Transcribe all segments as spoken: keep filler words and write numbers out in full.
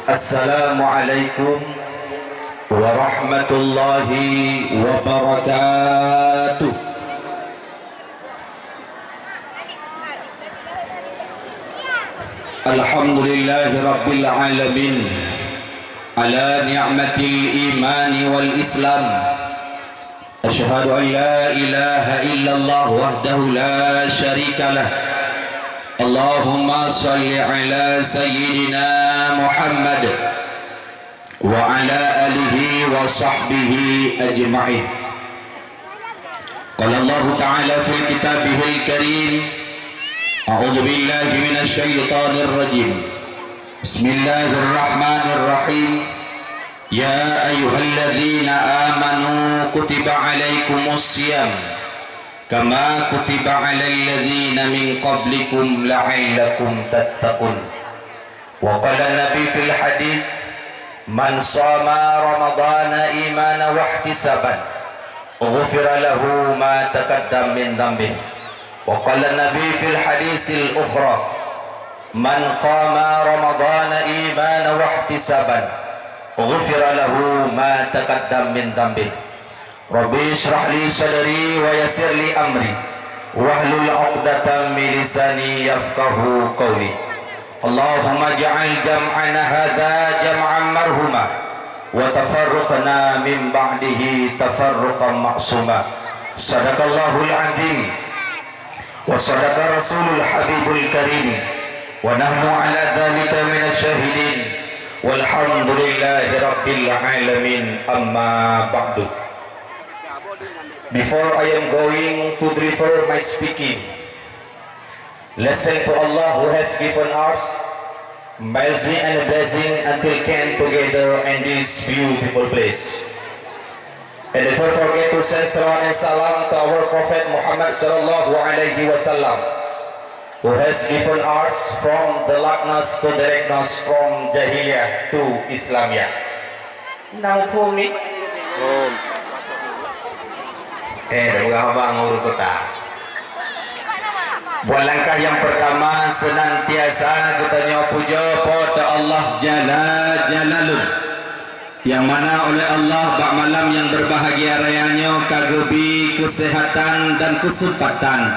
Assalamualaikum warahmatullahi wabarakatuh. Alhamdulillahi rabbil alamin, ala ni'matil imani wal islam. Asyhadu an la ilaha illallah wahdahu la syarikalah. Allahumma shalli ala sayyidina Muhammad wa ala alihi wa sahbihi ajma'in. Qala Allahu ta'ala fi kitabihil karim, a'udzu billahi minasy syaithanir rajim. Bismillahirrahmanirrahim. Ya ayyuhalladzina amanu kutiba alaikumus siyam kama kutiba alal ladzina min qablikum la'allakum tattaqun. Wa qala Nabi fil hadis, "Man shama Ramadhana imanan wahtisaban, ghufira lahu ma taqaddam min dhanbih." Wa qala Nabi fil hadisil ukhra, "Man qama Ramadhana imanan wahtisaban, ghufira lahu ma taqaddam min dhanbih." Rabbi shrah li sadri wa yassir li amri, wahlul 'uqdatam min lisani yafqahu qawli. Allahumma ij'al jam'ana hadza jam'an marhuma, wa tafarruqana min ba'dihi tafarruqan ma'suma. Sadaqallahul azim. Wa sadaqa Rasulul Habibul Karim, wa nahnu ala dzalika minasy syahidin, walhamdulillahi rabbil alamin, amma ba'du. Before I am going to deliver my speaking, let's thank to Allah who has given us mercy and blessing until came together in this beautiful place. And never forget to send salawat and salam to our Prophet Muhammad sallallahu alaihi wasallam, who has given us from the darkness to directness, from jahiliyah to Islamiyah. Nang phôn ni? Eh, dah urang abang urus kota. Buat langkah yang pertama, senantiasa geutanyoe pujoe Po teu Allah Jalla Jalaluh, nyang mana oleh Allah bak malam nyang berbahagia raya nyoe ka geubi keuseuhatan dan keuseumpatan,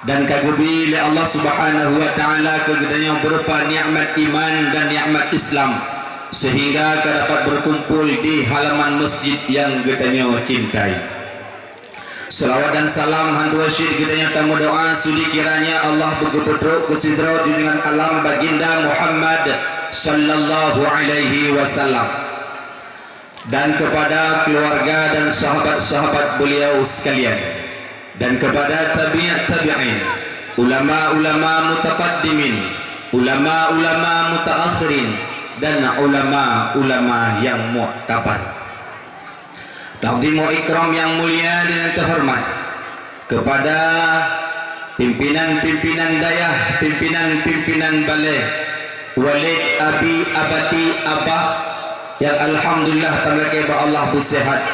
dan ka geubi lé Allah Subhanahu wa Ta'ala keu geutanyoe beureupa nikmat iman dan nikmat Islam, seuhingga ka dapat beukumpul di halaman masjid nyang geutanyoe cintai. Seulaweuet dan salam hana dua syit geutanyoe tameudoa, sudi kiranya Allah beugeupeutrok keu sidroe junjungan alam Baginda Muhammad sallallahu alaihi wasallam, dan kepada keluarga dan sahabat-sahabat beliau sekalian, dan kepada tabi'ut tabi'in, ulama-ulama mutaqaddimin, ulama-ulama mutaakhirin, dan ulama-ulama yang muktabar. Takzim wa ikram yang mulia dan terhormat kepada pimpinan-pimpinan dayah, pimpinan-pimpinan balé, walid, abi, abati, abah, yang alhamdulillah tameulakée bak Allah beusehat.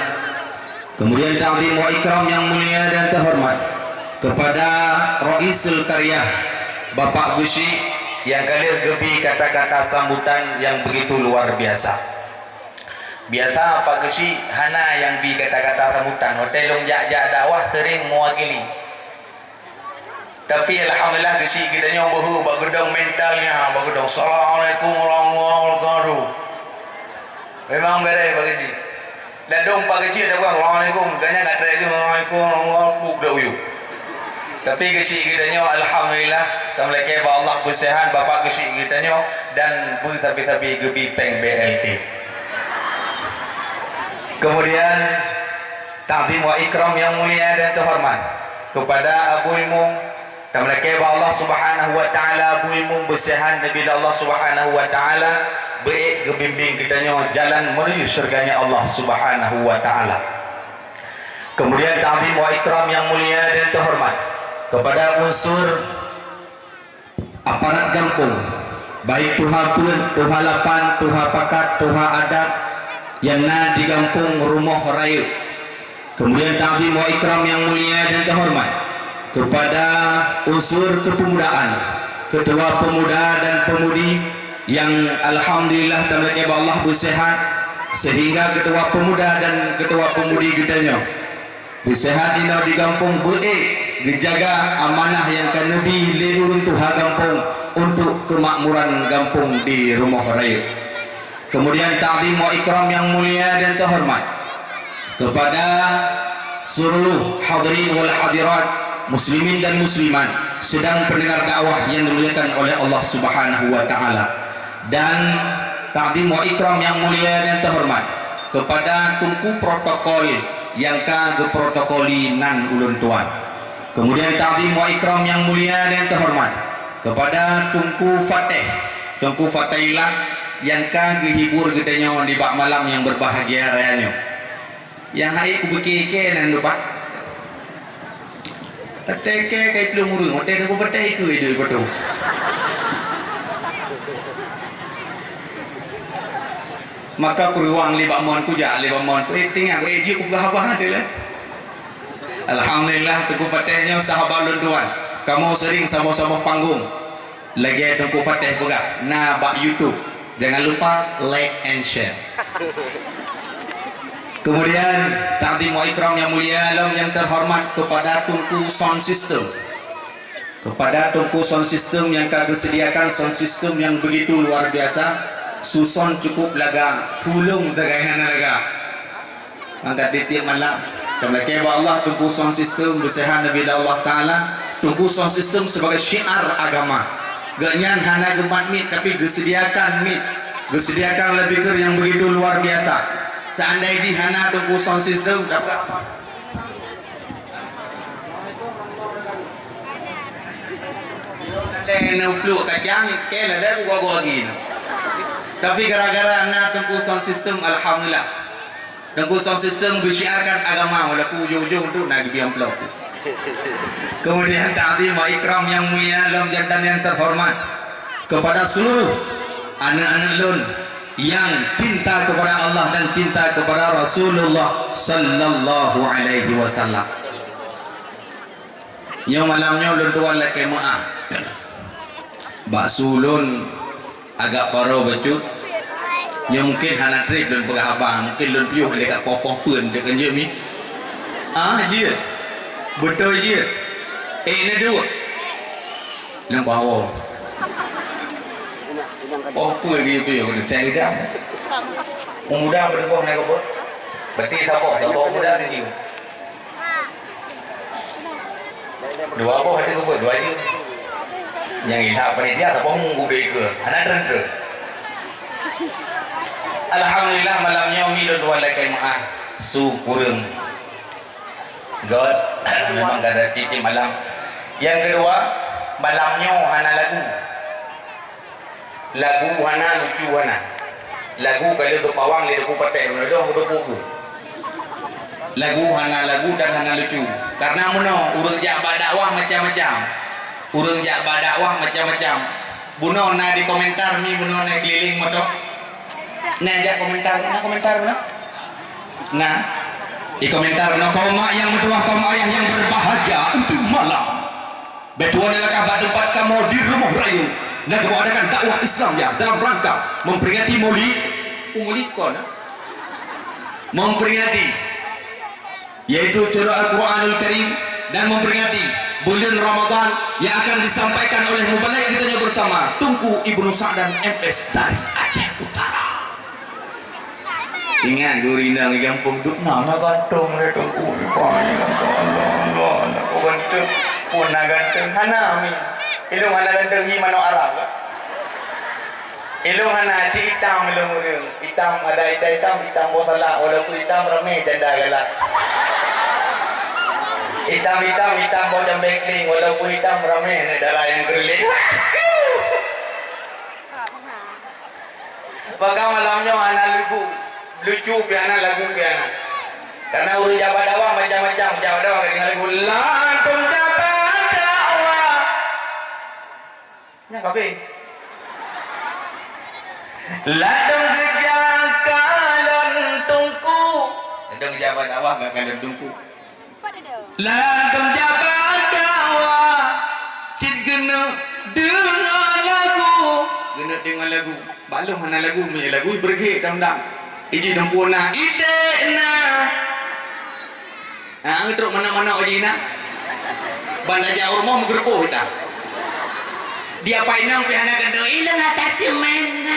Kemudian takzim wa ikram yang mulia dan terhormat kepada Raisul Qaryah, Bapak Geuchik, yang ka lheueh geubi kata-kata sambutan yang begitu luar biasa. Biasa Pak Geuchik hana nyang bi kata-kata sambutan, watée lôn jak-jak dakwah sering mewakili. Tapi alhamdulillah Geuchik geutanyoe beuhe bak geudong mentalnya, bak geudong, "Assalamualaikum warahmatullahi wabarakatuh." Memang beres Pak Geuchik. Ladôm Pak Geuchik dak, "Assalamualaikum." Ganya nggak teriak lagi, "Assalamualaikum warahmatullahi wabarakatuh." Tapi Geuchik geutanyoe alhamdulillah, tameulakée bak Allah beusehat Bapak Geuchik geutanyoe dan beutabi-tabi geubi péng B L T. Kemudian, takzim wa ikram yang mulia dan terhormat kepada Abu Imum, tameulakée bak Allah Subhanahu wa Ta'ala, Abu Imum beusehat, Nabi Allah Subhanahu wa Ta'ala beuék geubimbing geutanyoe jalan menuju syurganya Allah Subhanahu wa Ta'ala. Kemudian, takzim wa ikram yang mulia dan terhormat kepada unsur aparat gampông, baik tuha peuet, tuha lapan, tuha pakat, tuha adat nyang na di gampông Rumoh Rayeuk. Kemudian, takzim wa ikram yang mulia dan terhormat kepada unsur kepemudaan, ketua pemuda dan pemudi, Nyang alhamdulillah tameulakée bak Allah beuseuhat, seuhingga keutuha peumuda dan keutuha peumudi geutanyoe beuseuhat inoe di gampông beu-ék geujaga amanah nyang ka neubi lé ureuëng tuha gampông untuk keumakmuran gampông di rumoh rayeuk. Keumudian takzim wa ikram nyang mulia dan teuhoreumat keupada seuluruh hadirin wal hadirat, muslimin dan muslimat, sidang peundengar dakwah nyang dimuliakan oleh Allah Subhanahu wa Taala. Dan takzim wa ikram nyang mulia dan teuhoreumat keupada teungku protokol nyang ka geuprotokoli nan ulôn tuan. Keumudian takzim wa ikram nyang mulia dan teuhoreumat keupada Teungku Fateh, Teungku Fatailah nyang ka geuhibur geutanyoe nibak malam nyang beubahgia raya nyoe. Nyang hai kubeuke-ke nan lupa. Teuke kai plueng ureuëng, watée Teungku Fateh ikeue iduek ipotoh. Maka kuruwang libak mon kujak libak mon, eh, tinggai, eh, jeuet kupeugah haba teuh lé. Alhamdulillah, Teungku Fateh nyoe sahabat lôn tuan. Kamoe sering saboh-saboh panggong. Lagée Teungku Fateh peugah, na bak YouTube. Jangan lupa like and share. Keumudian, takzim wa ikram nyang mulia lom nyang teuhoreumat keupada Teungku Sound System. Keupada Teungku Sound System nyang ka geuseudiakan sound system nyang beugitu luar biasa, su sound cukup lagak, tulông teuga hana lagak. Maka tieb-tieb malam, tameulakée bak Allah Teungku Sound System beuseuhat neubi lé Allah Taala, Teungku Sound System sibagai syiar agama. Gobnyan hana geumat mic, tapi geuseudiakan mic, geuseudiakan loudspeaker nyang beugitu luar biasa. Seandai jih hana Teungku Sound System, dapat Lé neupluek kacang, kée lada kugoe-goe lagi nyoe. Tapi gara-gara na Teungku Sound System, alhamdulillah. Teungku Sound System geusyiarkan agama, walaupun ujong-ujong tu na geubri amplop. Keumudian takzim wa ikram nyang mulia lom jantan nyang teuhoreumat keupada seuluruh aneuëk-aneuëk lôn nyang cinta keupada Allah dan cinta keupada Rasulullah sallallahu alaihi wasallam. Nyoe malam nyoe lôn tuan lakée meuáh. Bak su lôn agak paro bacut. Nyoe mungken hana treb lôn peugah haba, mungken lôn piôh lé ka poh-poh peuen deuek kan jeuet mi. Ah, jeuet. Beutôi jeuet. Eh, neuduek. Lôn poh hawa. Poh peuen geuyue piôh keuneuk cai lidang. Peumuda beudeuboh na keubeut. Berarti saboh, saboh peumuda neujeuet. Dua boh ada keubeut, dua jeuet. Nyang ilak panitia saboh mu gubé keue. Hana treun-treun. Alhamdulillah, malam nyoe mi lôn tuan lakée meuáh su kureueng. Göt, memang kada tieb-tieb malam. Nyang keudua, malam nyoe hana lagu. Lagu hana, lucu hana. Lagu ka lheueh geupawang lé Teungku Pateh, meunoe dong geupeu-peu. Lagu hana lagu dan hana lucu. Karena meunoe, ureuëng jak bak dakwah macam-macam. Ureuëng jak bak dakwah macam-macam. Bunoe na di komentar mi, bunoe na keliling moto. Na jak komentar, na komentar bunoe? Na. Di komentar bunoe, kaum mak yang meutuah, kaum ayah yang berbahagia, enteuk malam. Beutuwan lakah bak teumpat kamoe di Rumoh Rayeuk, na kamoe adakan dakwah Islam ya dalam rangka memperingati Maulid, Maulid kon, eh? Memperingati, yaitu curah Al-Quranul Karim dan memperingati bulan Ramadan yang akan disampaikan oleh mubalig kita bersama, Teungku Ibnu Sa'dan M S dari Aceh Utara. Ingat gurina gampông duk na, na gantong lé Teungku. Rupanya gantong Allah, Allah, Allah. Oh, gantong. Pun na gantong. Hana mi. Ilong hana gantong hi manok Arab. Ilong hana cik itam ilong ureueng. Itam ada itam-itam, itam boh salak. Walaupun itam ramé janda galak. Itam-itam, itam boh jambe kling. Walaupun itam ramé aneuk dara nyang keureulek. Maka malam nyoe hana lucu, lucu pih hana, lagu pih hana. Karena ureueng jabat dakwah macam-macam, jabat dakwah ka deungoe lagu, "Ladom jabat dakwah." Nyan kabeh. "Ladom geujak kalon Teungku." Ladom jabat dakwah ka kalon Teungku. Ladom jabat dakwah, cit keuneuk deungoe lagu. Keuneuk Deungon lagu. Bak lôn hana lagu, meunyoe lagu beureuguek dang-dang. Iji dumpeue na, iték na. Ha, trok manok-manok iji na. Ban tajak u rumoh meugeureupoh ita. Di apai inong pih hana keudroe, ilong ata ceumen na.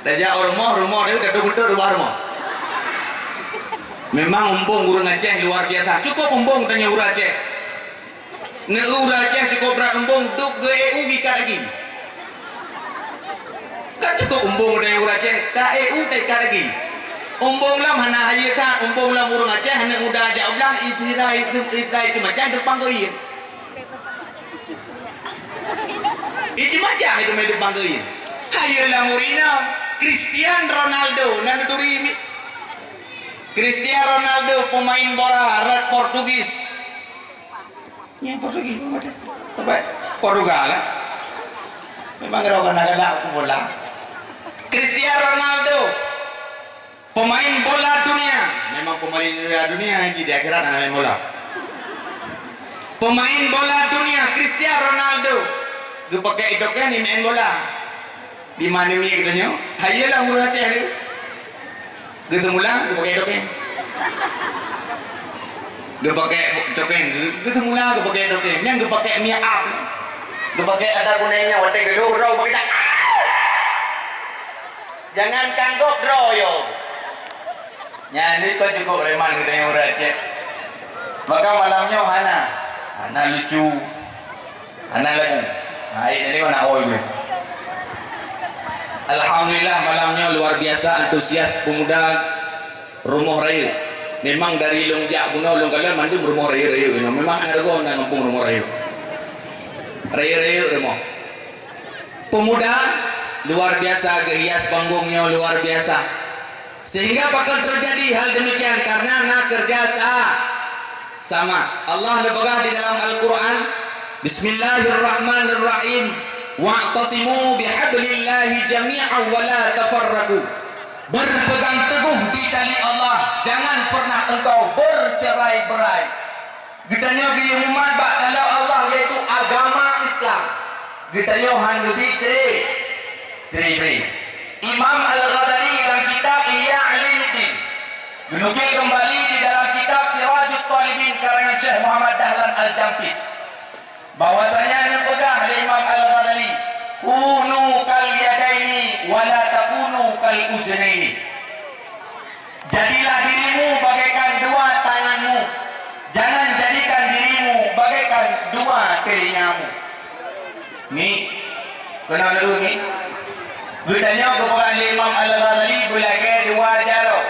Tajak u rumoh, rumoh dia dah beutôi rubah rumoh. Memang umbong ureueng Aceh luar biasa. Cukup umbong tanyoe ureueng Aceh. Neu ureueng Aceh cukup brat umbong, dub geu-eu gikat lagi. Ka cukup umbong tanyoe ureueng Aceh, ta-eu taikat lagi. Umbong lom hana hayeue that, umbong lom ureueng Aceh aneuk muda jak u blang, ijira itu, ijira itu macam depan geu ié. Itu macam itu mai depan geu ié. Hayeue lam ureueng inong, Cristiano Ronaldo, na neuturi mi. Cristiano Ronaldo, pemain bola, rat Portugis. Nyang Portugis, apa dia? Apa? Portugal, eh? Memang rau kana galak ku bola. Cristiano Ronaldo, pemain bola dunia. Memang pemain bola dunia lagi di akhirat anak main bola. Pemain bola dunia, Cristiano Ronaldo. Geupakai idok kan main bola. Di mana mi geutanyoe? Hayeue lah ureueng Aceh tu. Geuteumula geupakai tokeng. Geupakai tokeng, geuteumula geupakai tokeng. Nyang geupakai mi up. Geupakai ada gunanya watèe geulôh droe bak kita. Jangan kanggok droe yo. Nyan ni kon cukup reman geutanyoe ureueng Aceh. Maka malam nyoe hana, hana lucu. Hana lagu. Ha, eh, jadi mana oi boleh. Alhamdulillah, malam nyoe luar biasa antusias pemuda Rumoh Rayeuk. Memang dari lôn jak bunoe lôn kalon mandum rumoh rayeuk-rayeuk inoe. Memang hana reugoe na gampông Rumoh Rayeuk. Rayeuk-rayeuk rumoh. Pemuda luar biasa geuhias panggong nyoe luar biasa. Sehingga pakon terjadi hal demikian? Karena na kerja sa-, sama. Allah neupeugah di dalam Al-Quran, "Bismillahirrahmanirrahim. Wa'tasimu bihablillahi jami'an wa la tafarraqu." Berpegang teguh di tali Allah, jangan pernah engkau bercerai-berai. Geutanyoe geuyue mumat bak taloe Allah, yaitu agama Islam. Geutanyoe han geubi tre-, treubri. Imam Al-Ghazali dalam kitab Ihya Ulumuddin geunukil keumbali di dalam kitab Sirajut Thalibin karangan Syekh Muhammad Dahlan Al-Jampis, bahwasanya neupeugah lé Imam Al-Ghazali, "Kunu kal yadaini wa la takunu kal uznaini." Jadilah dirimu bagaikan dua tanganmu, jangan jadikan dirimu bagaikan dua telingamu. Ni, keunoe dulu ni. Geutanyoe geupeugah lé Imam Al-Ghazali beulagèe dua jaroe.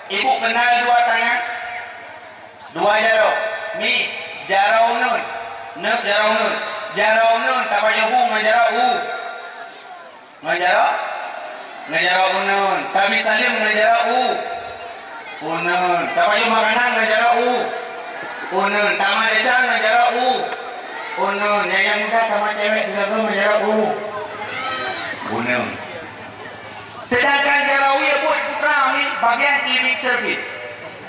Ibu kenal dua tangan? Dua jaroe. Ni, jaroe uneun. Neuk jaroe uneun. Jaroe uneun tapajoh bu ngon jaroe u. Ngon jaroe? Ngon jaroe uneun. Tabi saleuem ngon jaroe u. Uneun. Tapajoh makanan ngon jaroe u. Uneun. Tama desya ngon jaroe u. Uneun. Nyang, nyang muda tama cewek sigoe ngon jaroe u. Uneun. Sedangkan jaroe u buet putra ni bagian cleaning service.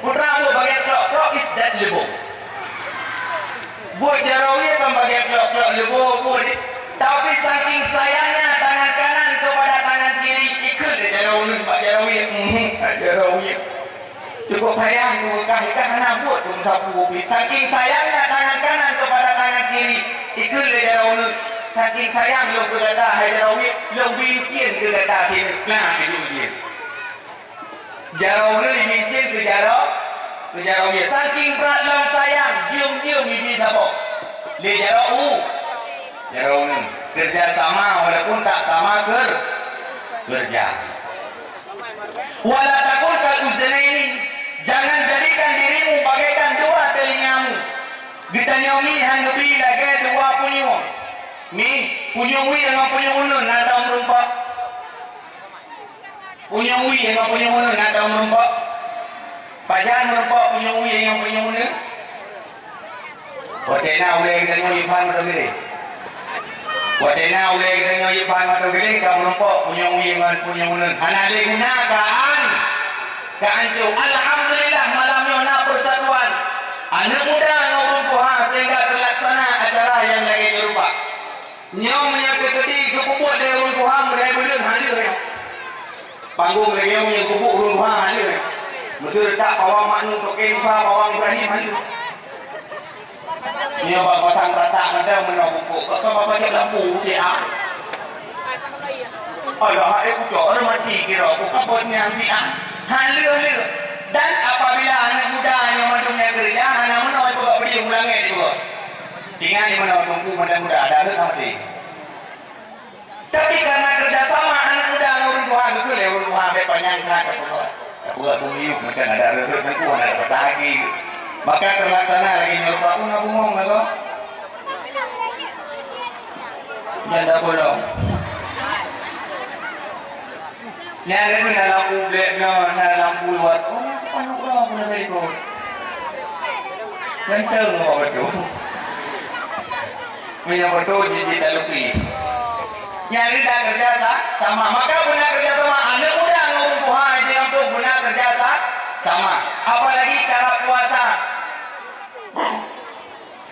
Putra buet bagian klok-klok is dat leubo. Buet jaroe u kan bagian klok-klok leubo buet. Tapi saking sayangnya tangan kanan kepada tangan kiri, ikheun lé jaroe u bak jaroe u. Mhm, jaroe u. Cukup sayang tu, kah, kah hana buet tu sapu. Saking sayangnya tangan kanan kepada tangan kiri, ikheun lé jaroe u. Saking sayang lôn keu gata, hai jaroe u, lôn bri cien keu gata sinoe. Nah, itu dia. Jaroe u lôn bri cien keu jaroe, keu jaroe u. Saking brat lom sayang, jeuem-jeuem ibi saboh. Lé jaroe u, jaroe u. Kerja sama walaupun tak sama ker-, kerja. Wala takun kal uznaini, jangan jadikan dirimu bagaikan dua telingamu. Geutanyoe mi han geubi lagèe dua punyueng. Mi, punyueng wie ngon punyueng uneun na tao meurumpok? Punyueng wie ngon punyueng uneun na tao meurumpok? Pajan meurumpok punyueng wie ngon punyueng uneun? Watèe na ulèe geutanyoe jiban mata giléng. Watèe na ulèe geutanyoe jiban mata giléng ka meurumpok punyueng wie ngon punyueng uneun. Hana lé guna ka an-, ka ancô. Alhamdulillah malam nyoe na persatuan aneuk muda ngon ureueng tuha sehingga teulaksana acara nyang lagèe nyoe rupa. Nyoe meunyoe teukeudi geupeubuet lé ureueng tuha Panggong reunyeun nyang pupuk ureueng tuha hana. Meuteureutak pawang Maknu, toke Musa, pawang Ibrahim hana. Nyoe bak batang tatak mantong meunoe pupuk. Kok ka bapak cok lampu siat? Alah, eh, kucok, ada mati kira aku kabut nyang siat. Hana, hana. Dan apabila aneuk muda nyoe mandum nyang keureuja, hana meunoe ibu bak beudieng ulangét ibu. Ingat di meunoe Teungku mandum muda, ada rhot mati. Tapi karena kerjasama aneuk muda ngon ureueng tuha, beutôi lé ureueng tuha bèk panyang that, ka peugah. Ka peugah bumiyueb meukan ada rhot-rhot nangku hana dapat lagi. Maka terlaksana lagi nyoe rupa pun bungong lah tu. Janda bolong. Nyan lagèe na lampu blek na, na lampu luwa. Oh, na sepanuh ureueng pun ada ikut. Ganteng awak betul. Meunyoe beutôi jih jitaluki. Nyan rida kerja sa-, sama. Maka beuna kerja sama. Aneuk muda ngon ureueng tuha di kampung beuna kerja sa-, sama. Apalagi kala puasa.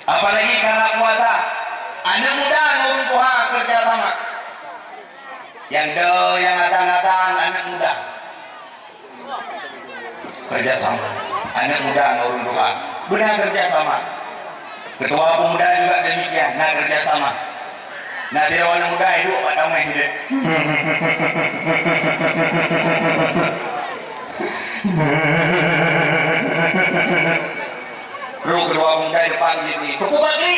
Apalagi kala puasa. Aneuk muda ngon ureueng tuha kerja sama. Nyang deuh nyang atan-atan aneuk muda. Kerjasama. Aneuk muda ngon ureueng tuha. Beuna kerjasama. Ketua pemuda juga demikian, na kerjasama. Na sidroe aneuk muda duek bak tameh sideh. Trok ketua pemuda depan gini. Teuku bakri.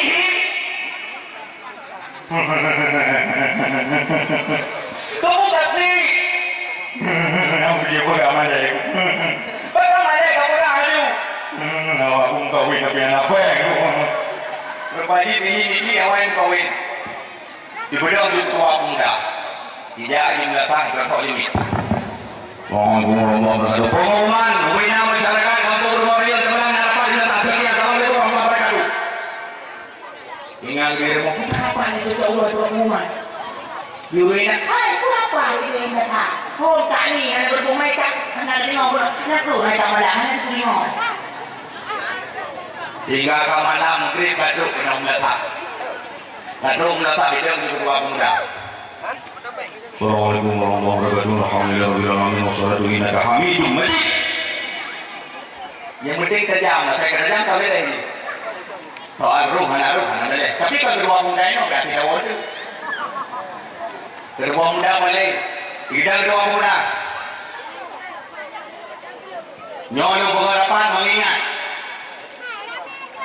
Tunggu kaki. Nyang dia peugah malèe. Peugah malèe ka peugah laju. Hmm, awak pun kawin tapi anak pèng. Rupanya ini, ini awak yang kawin. Dipeudong di ketua pemuda. Tidak di belakang, di belakang ini. Assalamualaikum warahmatullahi wabarakatuh. Pengumuman, wina masyarakat Kampung Rumah Riung, teman-teman, rapat di belakang. Assalamualaikum warahmatullahi wabarakatuh. Ingat di rumah, "Kenapa ni tu jauh dua rumah?" Yuri nak, "Hai, kenapa ni tu yang kata? Oh, tak ni, ada berumah tak? Hana dengar pun, nak tu, nak tak malah, hana tu dengar." Hingga ka malam, maghrib, ka trok keunoe meuletak. Ka trok meuletak, di dalam di ketua pemuda. Assalamualaikum warahmatullahi wabarakatuh. Alhamdulillahirabbil alamin, wassalatu innaka Hamidum Majid. Yang penting tajam lah, saya kata tajam, tak boleh lagi. Soal roh, anak roh, anak boleh. Tapi kalau kedua pemuda ini, berarti dah waduh. Kedua pemuda boleh. Kita kedua pemuda. Nyoe lôn pengharapan mengingat.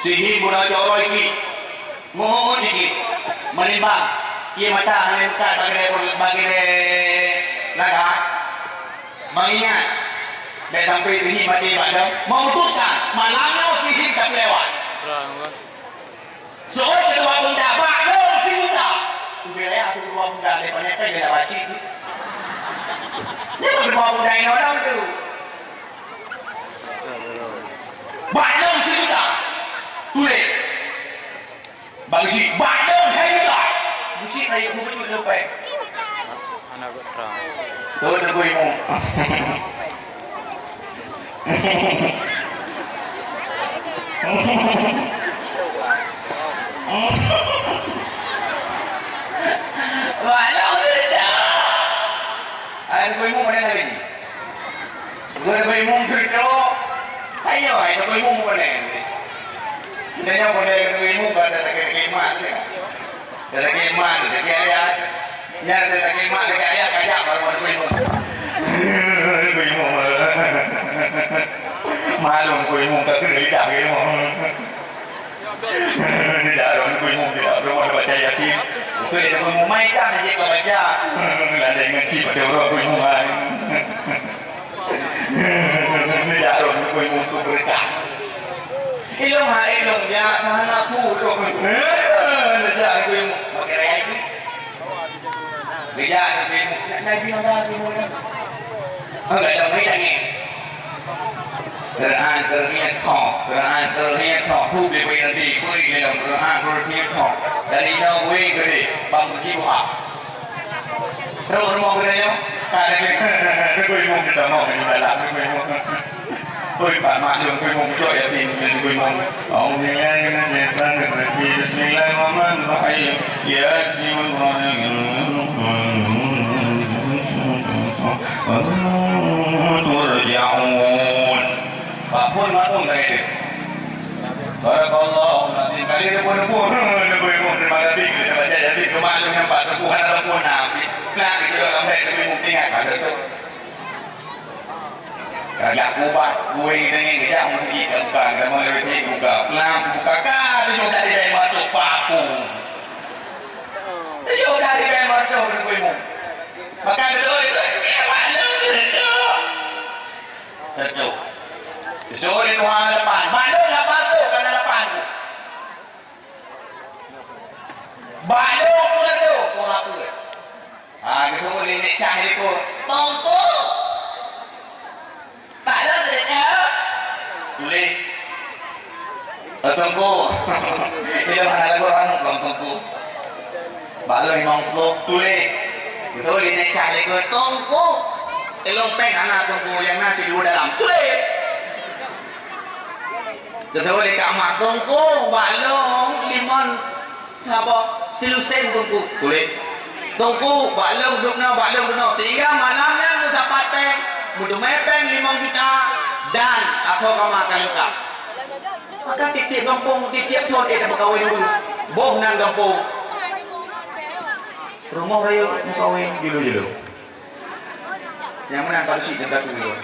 Sihi bunoe joroe iki. Muhun iki. Menimbang. Ié mata hana buka bagi, bagi laga. Mengingat. Bèk sampai teungi mati bak dong. Memutuskan. Malam nyoe sihi tak lewat. Seuôt keudua pemuda, bak lôn sijuta. Ubé raya tu keudua pemuda, lé pané péng dia baci tu. Nyoe keudua pemuda inoe tu. Bak lôn sijuta. Tuléh. Bak Geuchik, bak lôn hai juta. Geuchik rayeuk beutôi lôn péng. Hana geutrang. Tuh, Teungku Imum. Walau tidak. Hai, Teungku Imum, mana lagi? Geuh Teungku Imum teuka. Ayo, hai, Teungku Imum boleh. Kita nyoe boleh Teungku Imum, pada sakit-sakit mak. Rezeki mak, rezeki ayah. Nyan rezeki mak, rezeki ayah, kajak baru Teungku Imum. Teungku Imum. Malu Teungku Imum, tak kena lidah Teungku Imum. Tidak ada Teungku Imum, tidak ada orang baca Yasin. Bukan Teungku Imum, mai kah, dia tak baca. Ada dengan si pada orang Teungku Imum, hai. Neujak lôn keu imeum tu beureukat. Ilôn hai lôn jak keu aneuk tu lôn. Neujak keu imeum. Pakai raya ni. Neujak keu imeum. Nak nabi Allah keu imeum. Enggak ada murid lagi. Quran terhiet kho, Quran terhiet kho, hu bi bi rati, bui ni dong, Quran terhiet kho. Dari ina bui gede, bang jibuha. Trok rumoh geutanyoe, ka lagèe, Teungku Imum geutanyoe di dalam, Teungku Imum. Oi, Pak Mak, Teungku Imum, cok yatim, Teungku Imum. A'udzubillahi minasyaitonir rajim. Bismillahirrahmanirrahim. Yasin. turja'un. Bak phon maklum dari dia. Barakallahu fiik. Kali dia pun pun, dia pun pun terima kasih. Kita baca jadi kemaklum yang Pak Teguh ada pun nabi. Nah, kita dalam baik tapi mungkin ada tu. Kajak kubat, kueh dengan kejak meuseujid ka buka, kita mau lewat sini buka. Pelan buka ka tujuh dari bayi mata papu. Tujuh dari bayi mata berkuimu. Maka kedua itu, eh, maklum tu tentu. Tentu. Suruh di Tuhan lapan. Maklum lapan tu, karena lapan tu. Bak lôn peue tu, peue hapeu. Ha, geuteupeue lé Nek Syah di peue. Teungku. Bak lôn tu, Nek Syah. Tuléh. Oh, Teungku. Ilôn hana lagu anu, Teungku. Bak lôn limong ploh, tuléh. Geuteupeue lé Nek Syah di peue. Teungku. Ilôn péng hana, Teungku, nyang na sidua dalam. Tuléh. Geuteupeue lé Kak Mah, Teungku, bak lôn limong saboh silusén, Teungku. Tuléh. Teungku, bak lôn dubnoe, bak lôn dubnoe. Sehingga malam nyan meusapat péng, meuteumé péng limong juta dan asoe kama ka leungkap. Maka tiep-tiep gampông, tiep-tiep thôn, eh, tapeukawen ureueng. Boh nan gampông. Rumoh rayeuk meukawen julu-julu. Nyang meunan ka leusit dan datu julu.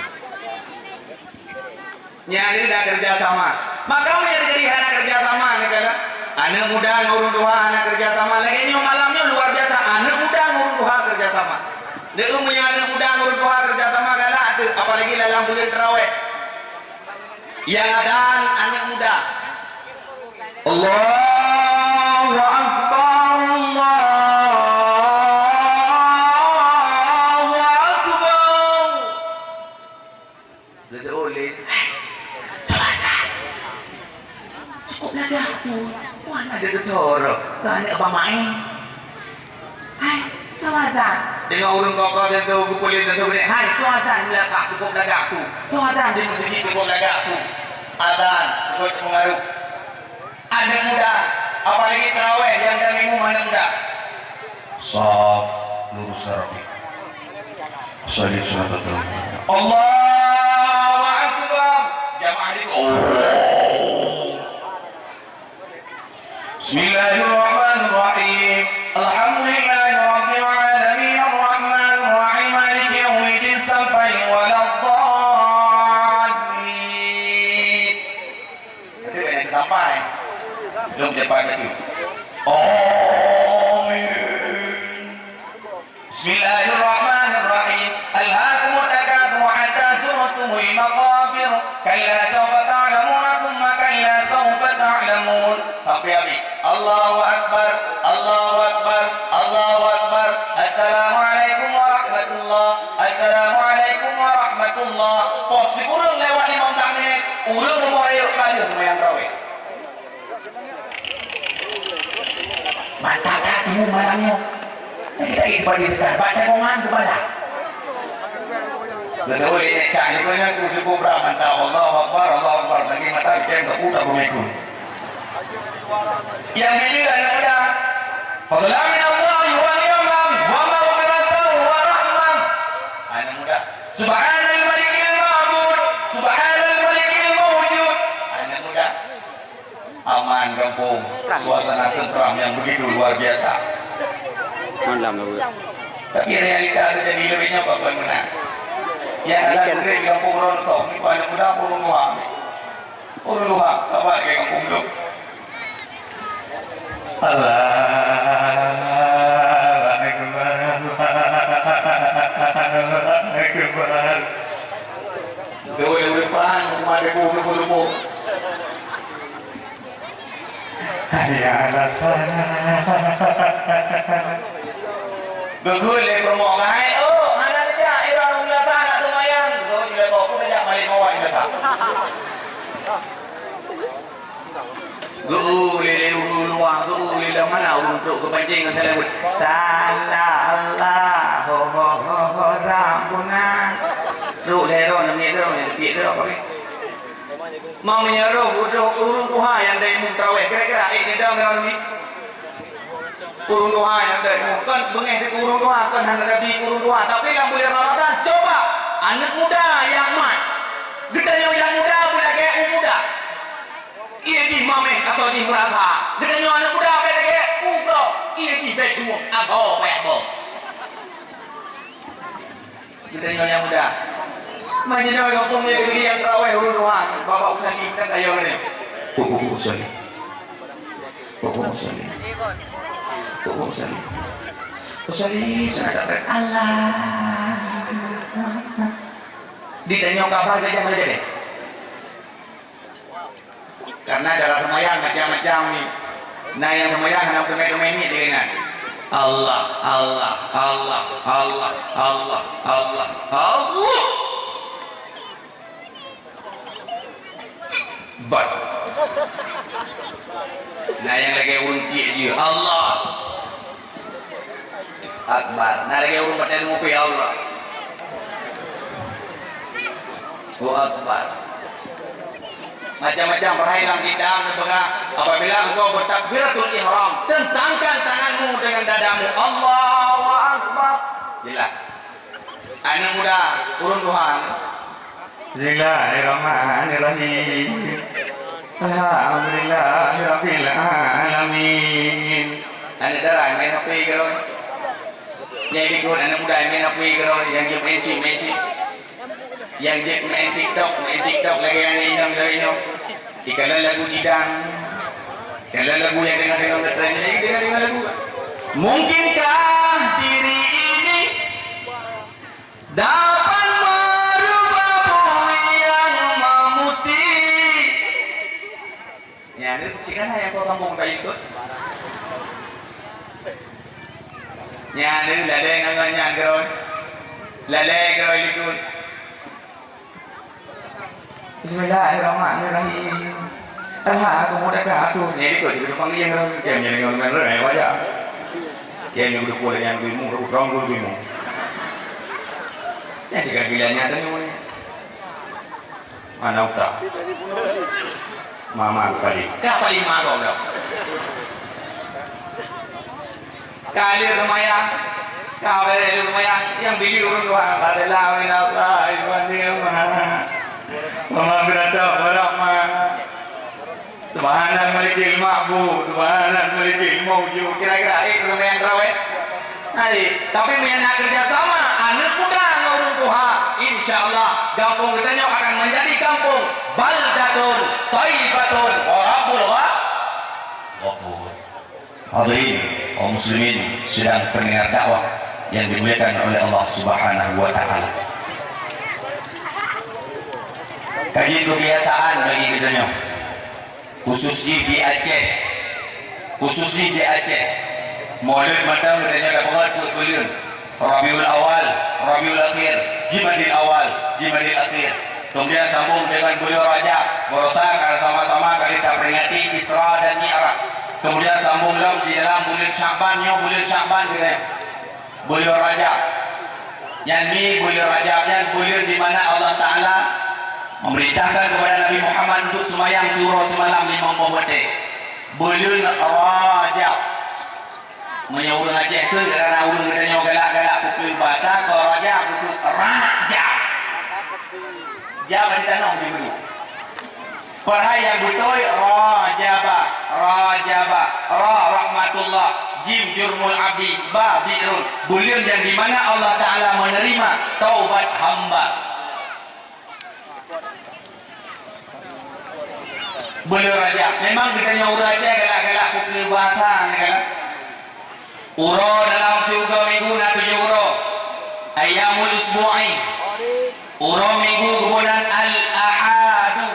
Nyan na kerja sama. Maka meunyoe teukeudi hana kerja sama, nyan kan? Aneuk muda ngon ureueng tuha hana kerja sama. Lagèe nyoe malam nyoe luar biasa, aneuk muda ngon ureueng tuha kerja sama. Nyoe meunyoe aneuk muda ngon ureueng tuha kerja sama, galak ateueh, apalagi dalam buleuen Tarawih. Nyang adan aneuk muda. Allahu Akbar, Allahu Akbar. Geuteupeue lé. Cukôp lagak tu. Wah, na geutoro. Keu aneuk Bang Maé. Hai, keu azan. Deungon ureueng kokoh teuntèe, geupeuleueh teuntèe, hai, soe azan di lakah cukôp lagak tu. Soe azan di meuseujid cukôp lagak tu. Azan cukôp pengaruh. Aneuk muda, apalagi tarawih nyang ka ngieng aneuk muda. Saf, lurus rapi. Shalli sunnatul. Allahu Akbar. Jamaah di. Oh. Bismillahirrahmanirrahim. Alhamdulillahirabbil alamin, arrahmanirrahim, maliki yaumiddin, sampai waladdallin. Nanti banyak sampai. Belum cepat lagi. Amin. Bismillahirrahmanirrahim. Alhaakumut takatsur hatta zurtumul maqabir. Kalla sawfa ta'lamuna tsumma kalla sawfa ta'lamun. Sampai habis. Allahu Akbar, Allahu Akbar, Allahu Akbar. Assalamualaikum warahmatullah. Assalamualaikum warahmatullah. Poh sikureueng lewat limong blah minét, ureueng rumoh rayeuk ka lheueh seumayang tarawih. Mata ka timu malam nyoe. Tapi tak itu bagi sedar, baca kongan kepala. Betul ini cak ni punya tu cukup berat mantap. Allahu Akbar, Allahu Akbar. Lagi mata bikin tak putar pemikul. Yang bila anak muda. Fadlan min Allah wa ni'mah wa maghfiratan wa rahmah. Anak muda. Subhanal malikil ma'bud, subhanal malikil mawjud. Anak muda. Aman gampông, suasana tentram yang begitu luar biasa. Malam lah, Bu. Tapi realita terjadi lebihnya apa pun benar. Yang ada di gampông Rontok, ni banyak muda ureueng luar. Ureueng luar, apa ke gampông tu? Allahu Akbar, Allahu Akbar. Dua ribu depan, rumah debu, debu, debu. Hayya 'alas shalah. Geukheun lé peurumoh keuhai, "Oh, hana neujak, Iran Umdasa nak seumayang." Geukheun lé kok, "Peue neujak malék mawat Umdasa." Geu lé lé ureueng luwa, geu lé lé mana ureueng trok geupancing ngon saleuem. Tanda Allah, ho, ho, ho, ho, Rabbuna. Trok lé droe, namiet droe, namiet droe, kami. Mau meunyoe roh udôh ureueng tuha nyang dai mum traweh, kira-kira, eh, nidang ngon ni. Ureueng tuha nyang dai mum, kon beungéh di ureueng tuha, kon hana nabi ureueng tuha. Tapi lam bulan Ramadan, coba Aneuk muda nyang mat. Geutanyoe nyang muda beulagèe u muda. Ié jih mamèh atau jih meurasa. Geutanyoe aneuk muda beulagèe u bloe. Ié jih bèk tuwoe. Abo payah boh. Geutanyoe nyang muda. Meunyoe gampông nyoe geutanyoe nyang teurawèh ulôn tuha, Bapak Ustaz Haji, kan ayo ni. Pukul usul. Pokok usaha. Pokok usaha. Usaha sangat tak berat. Allah. Ditanya kabar gajah mana jadi? Karena dalam sembahyang macam-macam ni. Nah, yang sembahyang hana teumé-teumé ni dia ingat. Allah, Allah, Allah, Allah, Allah, Allah, Allah. Bat. Nah, nyang lagèe ureueng piek jih, Allah Akbar. Nah, lagèe ureueng batèe ngupie, Allah Akbar. Macam-macam, peuhai lam kitab neupeugah, apabila engkau bertakbiratul ihram, tentangkan tanganmu dengan dadamu. Allahu Akbar. Jelas. Aneuk muda, ureueng tuha. Bismillahirrahmanirrahim. Alhamdulillahirabbil alamin. Aneuk dara main H P keudroe. Nyang ikot aneuk muda main H P keudroe, nyang jeuet main chip, main chip. Nyang jeuet main TikTok, main TikTok lagèe aneuk inong dari nyoe. Ikalon lagu jidang. Ikalon lagu nyang deungo-deungo ngetren, jadi deungo-deungo lagu. Mungkinkah diri ini dapat merubah bumi yang memutih? Nyan tu cik kan yang kau sambung tadi tu. Nyan tu lalai ngon nyan keudroe. Lalai keudroe likot. Bismillahirrahmanirrahim. Alhaakumut takatsur. Nyan likot je panggil yang keudroe. Yang nyan dengan orang lain wajah. Yang nyan udah pula yang bimu, udah terang dulu bimu. Yang cakap bila nyata ni. Mana utak? Mama kali. Ka paling marah dah. Ka lheueh seumayang, ka beureh lheueh seumayang, nyang bili ureueng tuha, "Fadlan minallahi wa ni'mah. Wa maghfiratan wa rahmah. Subhanal malikil ma'bud, subhanal malikil maujud." Kira-kira, eh, peuneumanyang tarawih? Hai, tapi meunyo na keureuja sama aneuk muda ngon ureueng tuha, insya Allah gampông geutanyoe akan menjadi gampông baldatun thaibatun wa rabbul gha-, ghafur. Hadirin kaum muslimin sidang pendengar dakwah yang dimuliakan oleh Allah Subhanahu wa taala. Ka jeuet keubiasaan bagi geutanyoe, khusus jih di Aceh, khusus jih di Aceh, Maulid mantong geutanyoe tapeugah peuet buleuen. Rabiul Awal, Rabiul Akhir, Jimadil Awal, Jimadil Akhir. Kemudian sambung dengan buleuen Rajab, barosa ka sama-sama kali taperingati Isra dan Mi'raj. Kemudian sambung lom di dalam buleuen Sya'ban, nyoe buleuen Sya'ban geutanyoe. Buleuen Rajab. Nyan mi buleuen Rajab nyan buleuen di mana Allah Taala memerintahkan kepada Nabi Muhammad untuk seumayang siuroe simalam limong boh watèe. Buleuen Rajab. Meunyoe ureueng Aceh kheun, karena ureueng geutanyoe galak-galak peue-peue basa, keu Rajab beutôi Rajab. Jab di tanoh di buleuen. Padahai nyang beutôi Rajaba, Rajaba, Ra rahmatullah, Jim jurmul abdi, Ba bi'run. Buleuen nyang di mana Allah Taala menerima taubat hamba. Buleuen Rajab. Memang geutanyoe ureueng Aceh galak-galak peue-peue basa nyan galak. Uroe dalam siuroe minggu na tujoh uroe. Ayyamul usbu'i. Uroe minggu geuboh nan al-ahadu.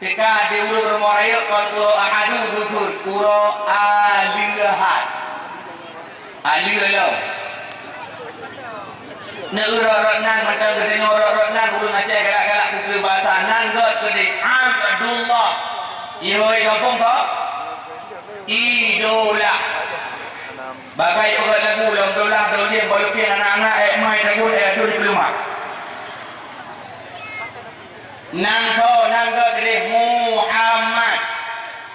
Teuka di ureueng rumoh rayeuk kon uroe ahadu geukheun uroe aleuhad. Aleuh lom. Neuurot-rot nan mantong geutanyoe rot-rot nan ureueng Aceh galak-galak peue-peue basa nan gèt keudéh Abdullah. Ihôi gampông ko? Idola. Bagai peugah lagu lom dolah dolieng balupieng anak-anak eh mai tagut eh adun di peuleumak. Nan tho nan gèt keudéh Muhammad.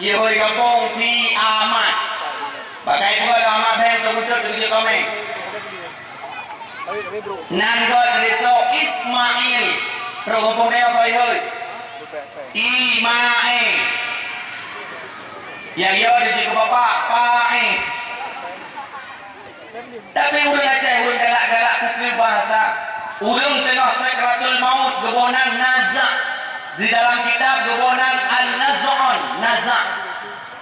Ihôi gampông si Ahmad. Bagai peugah lom Ahmad bèng teubeutôt teukeujot kaméng. Nan gob risoe Ismail. Trok muphom tanyoe keu hai. Imail. Nyang yo di jih keu bapak, Pail. Tapi ureuëng Aceh, ureuëng galak-galak kukri bahasa. Ureuëng teungoh sakratul maut, geuboh nan naza'. Di dalam kitab geuboh nan an-naz'un, naza'.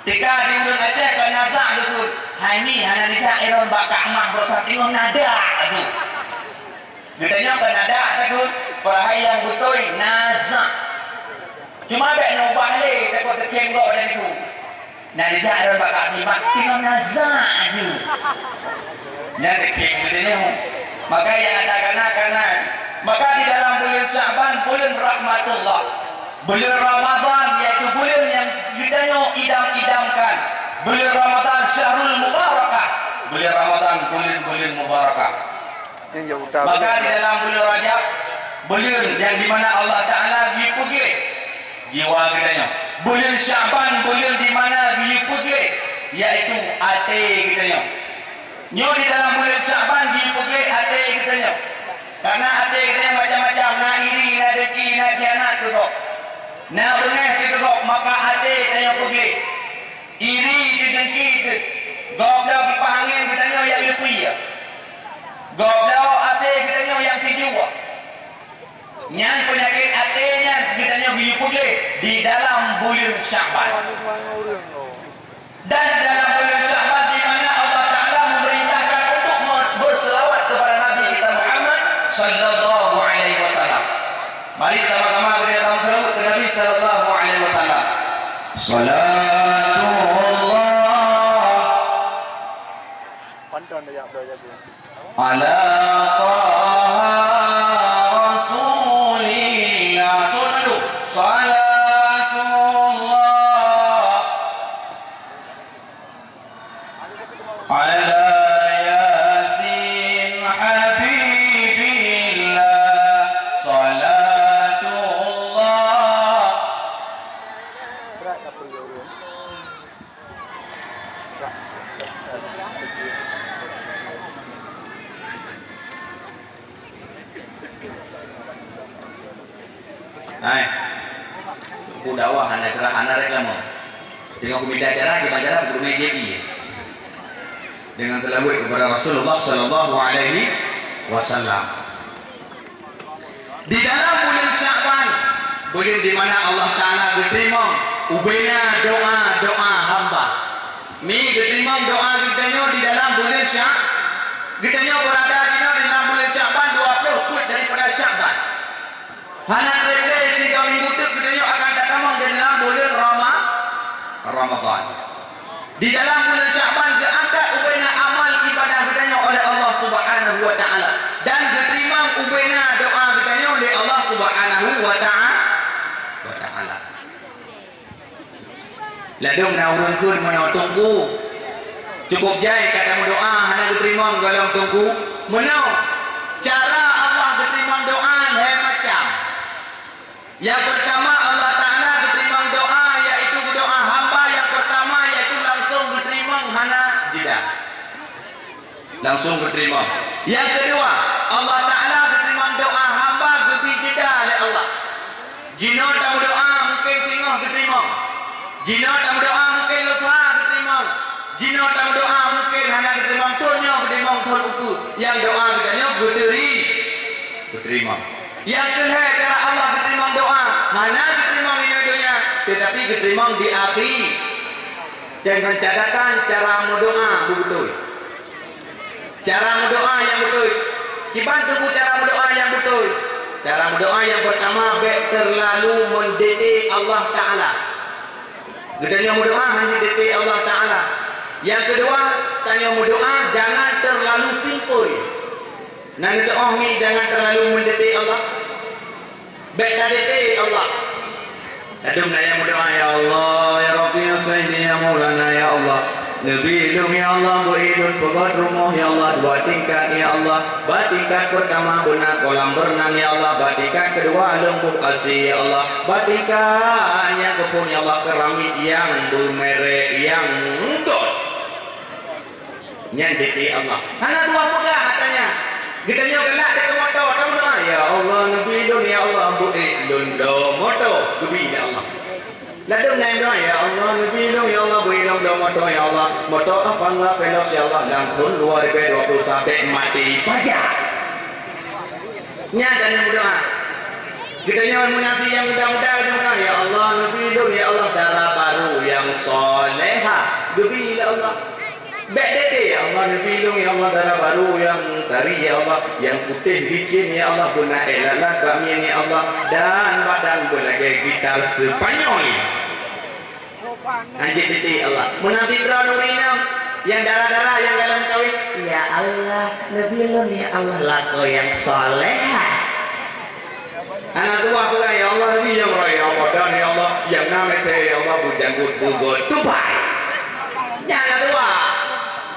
Teuka di ureuëng Aceh keu naza' geukheun, "Hai mi, hana nijak iron bak Ka'bah, beureukat teungoh nada tu." Geutanyoe keu nada takheun, peurahai nyang beutôi naza'. Cuma bék neubah lé, takot teukhém gob dan itu. Nyan dijak lôn bak kaki mak, tinggai nazak aju. Nyan keukieng geutanyoe. Maka nyang ata kana-kana. Maka di dalam buleuen Sya'ban, buleuen rahmatullah, buleuen Ramadhan, yaitu buleuen nyang geutanyoe idam-idamkan. Buleuen Ramadhan syahrul mubarakah. Buleuen Ramadhan buleuen-buleuen mubarakah. Maka di dalam buleuen Rajab, buleuen nyang di mana Allah Ta'ala geupeugleh jiwa geutanyoe. Buleuen Sya'ban, buleuen di mana geupeugleh, yaitu até geutanyoe. Nyoe di dalam buleuen Sya'ban geupeugleh até geutanyoe. Karena até geutanyoe macam-macam, na iri, na dengki, na khianat keu gob. Na beungéh keu gob, maka até tanyoe peugleh. Iri teuh, dengki teuh. Gob lom kipaih angén geutanyoe nyang leupie. Gob lom asée geutanyoe nyang tijua. Nyan peunyakét até nyan geutanyoe geuyue peugleh di dalam buleuen Sya'ban. Dan dalam buleuen Sya'ban di mana Allah Ta'ala memerintahkan untuk me-, berselawat kepada Nabi kita Muhammad sallallahu alaihi wasallam. Mari sama-sama beri salam salawat ke Nabi sallallahu alaihi wasallam. Salatullah. Pantun dia, bro, jago. Ala Taha Rasulillah. Salatullah. Ala Yasin Habibillah. Salatullah. Hai. Teungku dakwah hana gerak, hana reklame. Teungoh kumita acara, kiban acara, gurée J I. Dengan teulaweuet kepada Rasulullah sallallahu alaihi wasallam. Di dalam buleuen Sya'ban, buleuen di mana Allah Ta'ala geuteurimong ubena doa-doa hamba. Mi geuteurimong doa geutanyoe di dalam buleuen Sya-, geutanyoe beurada jinoe di dalam buleuen Sya'ban dua ploh peuet daripada Sya'ban. Hana treb lé sigoe minggu teuk geutanyoe akan tatamong di dalam buleuen Rama-, Ramadhan. Di dalam buleuen Sya'ban geuangkat ubena amal ibadah geutanyoe oleh Allah Subhanahu wa Ta'ala dan geuteurimong ubena doa geutanyoe lé Allah Subhanahu wa Ta'a-, wa Ta'ala. Ladôm na ureuëng kheun meunoe, Teungku, cukôp jai ka tameudoa hana geuteurimong gohlom Teungku. Meunoe, cara Allah geuteurimong doa lhée macam. Nyang peurtama, Allah Ta'ala geuteurimong doa, yaitu doa hamba nyang peurtama, yaitu langsong geuteurimong hana jeda. Langsong geuteurimong. Nyang keudua, Allah Ta'ala geuteurimong doa hamba geubi jeda lé Allah. Jinoe tameudoa mungken teungoh geuteurimong. Jinoe tameudoa mungken leupah geuteurimong. Jinoe tameudoa mungken hana geuteurimong, thon nyoe geuteurimong, thon ukeue. Nyang doa geutanyoe geuteurim-, geuteurimong. Nyang keu lhée cara Allah geuteurimong doa, hana geuteurimong di donya, teutapi geuteurimong di akhé. Deungon catatan cara meudoa beubeutôi. Cara meudoa nyang beutôi. Kiban teupeu cara meudoa nyang beutôi? Cara meudoa nyang peurtama, bék teurlalu meudete Allah Ta'ala. Geutanyoe meudoa hana jidete Allah Ta'ala. Nyang keudua, tanyoe meudoa jangan teurlalu simpoi. Na neuteu'oh mi jangan teurlalu meudete Allah. Bék tadete Allah. Ladôm na nyang meudoa, "Ya Allah, ya Rabbi, ya Sayyidi, ya Maulana, ya Allah. Neubi lôn, ya Allah, beu lôn peugöt rumoh, ya Allah, dua tingkat, ya Allah. Bak tingkat peurtama beuna kolam beureunang, ya Allah. Bak tingkat keudua lôn buet asie, ya Allah. Bak tingkat nyang keuphon, ya Allah, keuramik nyang beumerek, nyang gét." Nyan dete Allah. Hana dua peugah katanya. Geutanyoe galak teuka moto, tameudoa, "Ya Allah, neubi lôn, ya Allah, beuék lôn bloe moto." Geubi lé Allah. Ladôm na meudoa, "Ya Allah, neubi lôn, ya Allah, beuék lôn bloe moto, ya Allah. Moto Avanza Veloz, ya Allah, lam thôn dua ribu dua puluh sampai maté paja." Nyan tanyoe meudoa. Geutanyoe meunanti nyang muda-muda, geutanyoe meudoa, "Ya Allah, neubi lôn, ya Allah, dara barô nyang soleha." Geubi lé Allah. Bék teuntée, "Ya Allah, neubi lôn, ya Allah, dara barô nyang tari, ya Allah, nyang putéh bikin, ya Allah, beuna ék lalat bak mieng, ya Allah, dan badan beulagée gitar Spanyol." Hanjeuet teuntée, ya Allah. Meunanti droeneuh ureueng inong nyang dara-dara nyang galak kawén, "Ya Allah, neubi lôn, ya Allah, lakoe nyang soleha." Hana tuha peugah, "Ya Allah, neubi nyang raya padan, ya Allah, nyang na meuthée, ya Allah, beujanggot beugot tupai." Nyan hana tuha.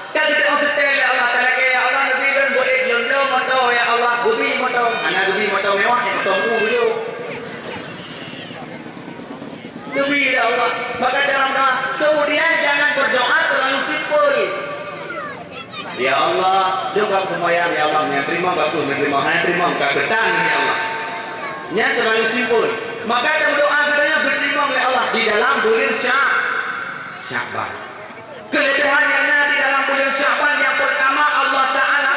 Ka geuteu'oh seutée lé Allah, talakée, "Ya Allah, neubi lôn beuék lôn bloe moto, ya Allah." Geubi moto. Hana geubi moto mewah, moto mu geuyue. Neubi lé Allah. Maka dalam doa, kemudian jangan berdoa terlalu simpel. "Ya Allah, lôn ka seumayang, ya Allah, nyang teurimong bagus, nyang teurimong hana teurimong ka keutan, ya Allah." Nyan terlalu simpel. Maka dalam doa geutanyoe geuteurimong lé Allah di dalam buleuen Sya-, Sya'ban. Keuleubiehan nyang na di dalam buleuen Sya'ban, nyang peurtama, Allah Ta'ala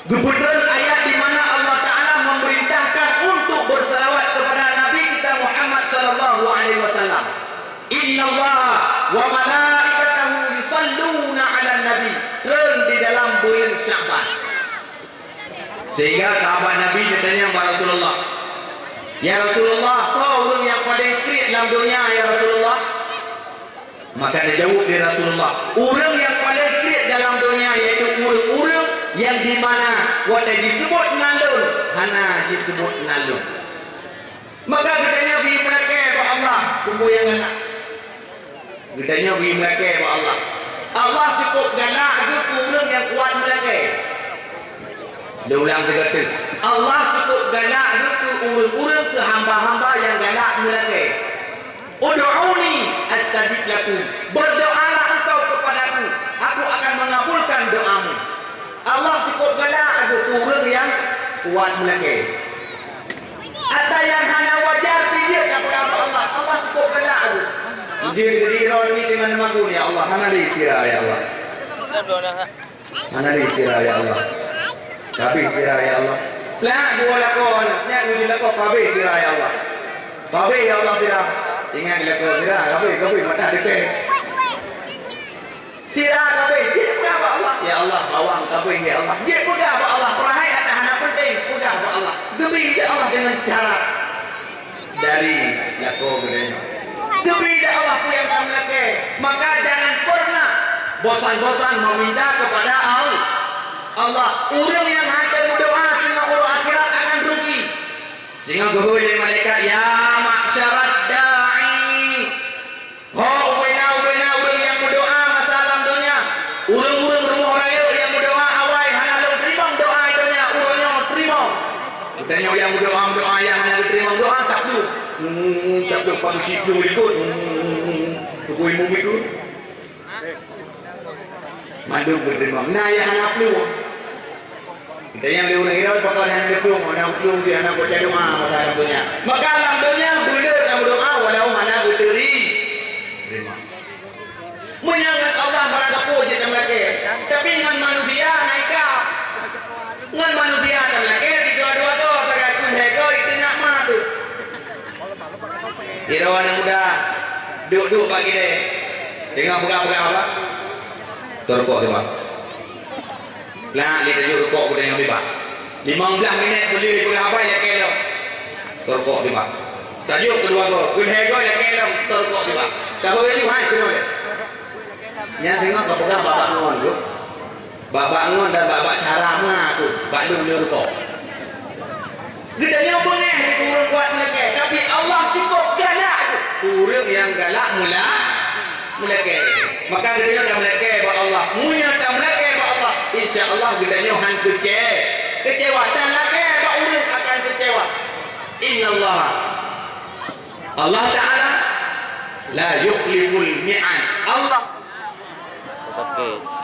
geupeutreun ayat di mana Allah Ta'ala memerintahkan untuk bersalawat kepada Nabi kita Muhammad sallallahu alaihi wasallam. "Innallaha wa malaikatahu yusalluna 'alan nabi." Treun di dalam buleuen Sya'ban. Sehingga sahabat Nabi geutanyong bak Rasulullah, "Ya Rasulullah, soe ureueng nyang paleng kriet lam donya, ya Rasulullah?" Maka geujaweueb lé Rasulullah, "Ureueng nyang paleng kriet dalam donya yaitu ureueng-ureueng nyang di mana watée jiseubut nan lôn, hana jiseubut nan lôn." Maka geutanyoe bri meulakée bak Allah, peue nyang galak. Geutanyoe bri meulakée bak Allah. Allah cukup galak geuh keu ureueng nyang kuat meulakée. Lôn ulang sigoe teuk. Allah cukup galak geuh keu ureueng-ureueng, keu hamba-hamba nyang galak meulakée. "Ud'uni astajib lakum." Berdoalah engkau kepadaku, aku akan mengabulkan doamu. Allah cukup galak geuh keu ureueng nyang kuat meulakée. Ata nyang hana wajar pih jeuet tapeugah bak Allah, Allah cukup galak geuh. Jeuet keu droe nyoe teungoh neumagun, ya Allah, hana lé sira, ya Allah. Hana lé sira, ya Allah. Ka abéh sira, ya Allah. Plak dua lakoe, nyan geujeuet lakoe, ka abéh sira, ya Allah. Ka abéh, ya Allah, sira. Ingat lakoe sira, ka abéh, ka abéh, mata deukée. Sira ka abéh, jeuet peugah bak Allah, "Ya Allah, bawang ka abéh, ya Allah." Jeuet peugah bak Allah, peurahai ata hana peunteng, peugah bak Allah. Geubri lé Allah deungon cara dari lakoe geutanyoe. Geubri lé Allah peue nyang ka meulakée, maka jangan pernah bosan-bosan meminta kepada Al-, Allah. Ureueng nyang hana meudoa singoh uroe akhirat akan rugi. Singoh geuhôi lé malaikat, "Ya ma'syarat da'i." Ho ubena-ubena ureueng nyang meudoa masa lam donya, ureueng-ureueng rumoh rayeuk nyang meudoa awai hana lôn teurimong doa donya, uroe nyoe teurimong. Geutanyoe nyang meudoa-meudoa nyang hana geuteurimong doa, taplueng. Hmm, taplueng, pageucit plueng likot. Hmm, tuku imum itu. Mandum geuteurimong. Na nyang hana plueng. Kita nyang di ureueng hirau pakon hana geuplueng, hana geuplueng di hana baca doa, maka hana punya. Maka lam donya buleuen lam doa walau hana geuteurimong. Meunyoe ngon Allah barang gapo jeuet tameulakée, tapi ngon manusia hana ika. Ngon manusia tameulakée tiga dua go, sagai pun hai go, itu nak mah tu. Sidroe aneuk muda duek-duek bak kidée, teungoh peugah-peugah haba, teurukok teuba. Plak, lé tajok rukok geutanyoe teuba. Limong blaih minét beuleueh peugah haba, ilakée lom, teurukok teuba. Tajok keudua goe, keulhée goe ilakée lom, teurukok teuba. Ka beureulaju hai keunoe lé. Nyan teungoh ka peugah bak-bak ngon tu. Bak-bak ngon dan bak-bak cara ma tu, bak lôn lôn rukok. Geutanyoe beungéh di ureueng kuat meulakée, tapi Allah cukup galak tu. Ureueng nyang galak mula, meulakée. Maka geutanyoe tameulakée bak Allah. Meunyoe tameulakée bak Allah, insya Allah geutanyoe han keucé-, keucewa. Talakée bak ureueng akan keucewa. Innallaha, Allah Ta'ala, la yukhliful mi'ad. Allah. Oke.